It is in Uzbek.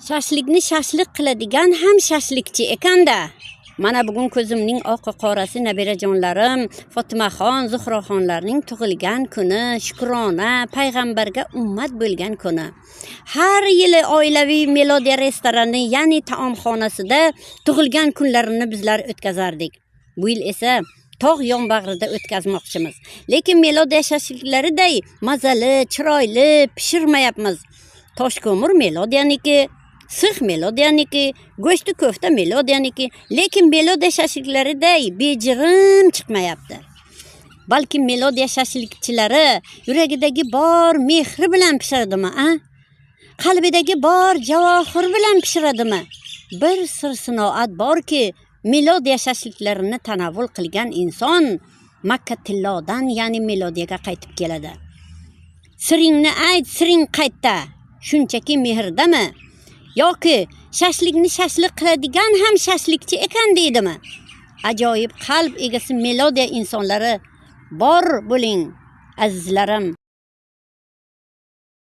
Shashlikni shashlik qiladigan ham shashlikchi ekanda. Mana bugun ko'zimning oqi qorasi nabirajonlarim Fotimaxon, Zuhroxonlarning tug'ilgan kuni, shukrona, payg'ambarga ummat bo'lgan kuni. Har yili oilaviy Melodiya restorani, ya'ni taomxonasida tug'ilgan kunlarini bizlar o'tkazardik. Bu yil esa tog' yonbag'rida o'tkazmoqchimiz. Lekin Melodiya shashliklariday mazali, chiroyli pishirmayapmiz. Toshko'mir Melodiyaniki, six Melodiyaniki, go'shti ko'fta Melodiyaniki, lekin Melodiya shashliklariday bejirim chiqmayapti. Balki Melodiya shashlikchilari yuragidagi bor mehri bilan pishiradimi, a? Qalbidagi bor javohir bilan pishiradimi? Bir sir sinoat borki, Melodiya shashliklarini tanovul qilgan inson Makka tillodan, ya'ni Melodiyaga qaytib keladi. Siringni ayt, siring qaytda. Shunchaki mehrdami? Yoki shashlikni shashlik qiladigan ham shashlikchi ekan deydimi? Ajoyib qalb egasi Melodiya insonlari, bor bo'ling, azizlarim.